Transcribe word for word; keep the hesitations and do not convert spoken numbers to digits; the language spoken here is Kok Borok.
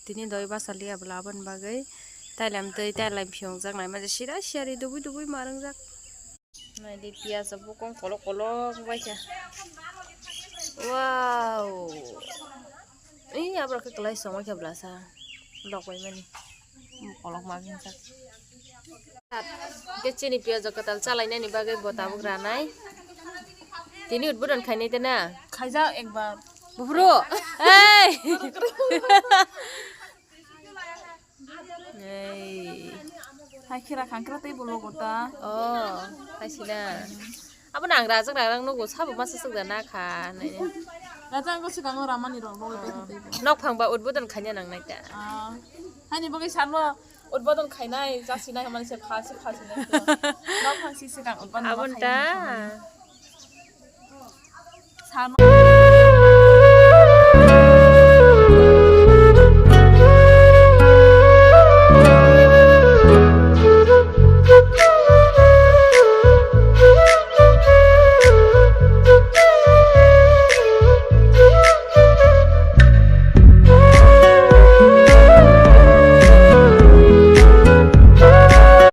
Tini doi basa liya bwla aboni bagwi tailam twi tailam phiyongjak naima je sida siyari dubui dubui ma rwngjak. Naidi piyaj rok bokong kolok kolok wngbaikha. Wow. Ei aborok khe kwlai songwi khe bwlasa lok bai mani. Kolok ma wngjak. Khe chini piyaj kwtal chalainani bagwi bo tabuk ranai. Tini udbodon khainai tena. Khaijak ekbar. Bufru. Hey. Hey. Hai khera khangkra tei bolo gota. Oh, hai sida. Abo nang rajak rarang nugo sabo masa sukda na kha nai. Rajak ko sikango ramani rong rong tei tei. Nok phang ba udbodon khaina nang nai ta. Ah. Hani bagwi sanmo udbodon khainai, jasinai, hamani se phalsi phalsi nai. Nok phang si sikang udbodon. Abon ta. Sano.